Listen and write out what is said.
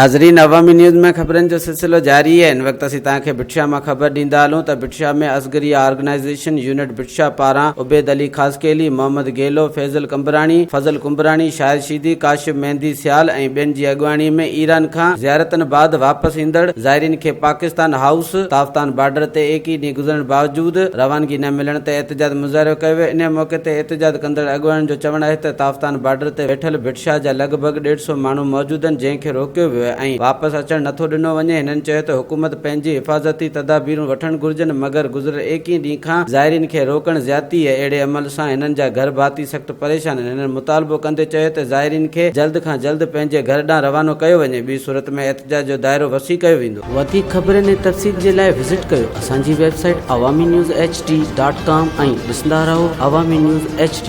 ناظرين عوامي نيوز ۾ خبرن جو سلسلو جاري آهي هن وقت اسين توهان کي ڀٽ شاهه مان خبر ڏيندا هلون ته ڀٽ شاهه ۾ اصغريه آرگنائيزيشن يونٽ ڀٽ شاهه پاران عبيد علي خاصخيلي، محمد گيلو، فيضل قمبراڻي، فضل قمبراڻي، شاهد شيدي، ڪاشف مهندي سيال ۽ ٻين جي اڳواڻي ۾ ايران کان زيارتن بعد واپس ايندڙ زائرين کي پاڪستان هائوس تافتان بارڊر تي ايڪيهه ڏينهن گذرڻ باوجود روانگي نه ملڻ تي احتجاج مظاهرو ڪيو ويو انهي موقعي تي احتجاج ڪندڙ اڳواڻن جو چوڻ آهي ته تافتان بارڊر تي ويٺل ڀٽ شاهه جا لڳ ڀڳ ڏيڍ سو ماڻهو موجود آهن جنهن کي روڪيو ويو آهي ۽ واپس اچڻ نٿو ڏنو وڃي هنن چيو ته حڪومت پنهنجي حفاظتي تدابيرون وٺڻ گهرجن مگر گذريل ايڪيهه ڏينهن کان زائرين کي روڪڻ زيادتي آهي اهڙي عمل سان هنن جا گهر ڀاتي سخت پريشان آهن هنن مطالبو ڪندي چيو ته زائرين کي جلد کان جلد پنهنجي گهر ڏانهن روانو ڪيو وڃي ٻي صورت ۾ احتجاج جو دائرو وسيع ڪيو ويندو. وڌيڪ خبرن ۽ تفصيل جي لاء وزٽ ڪيو اسان جي website Awami news H D dot com ۽ ڏسندا رهو عوامي نيوز ايڇ ڊي.